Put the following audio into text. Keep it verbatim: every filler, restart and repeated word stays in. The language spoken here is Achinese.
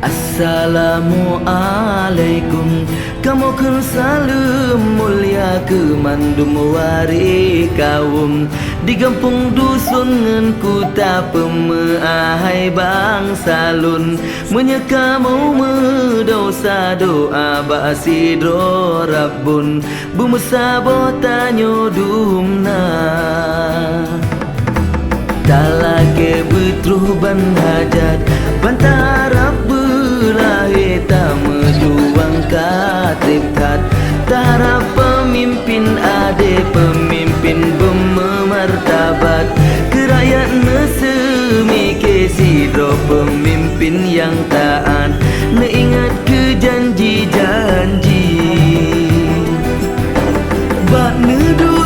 Assalamualaikum. Kamoe kheun saleuem mulia keu mandum waréh kawöm. Di gampông duson ngon kuta peumeuahai bansa lôn. Meunyoe kamoe meudesya doa bak sidroe Rabbon, beumeusaboh tanyoe dum na. Talakée beutroh ban hajat, ban taharab beulahé tameujuang ka treb that. Taharab peumimpén adé, peumimpén beumeumartabat, keu rakyat neuseumiké sidroe peumimpén nyang taát, neuingat keu janji-janji. Bak neuduek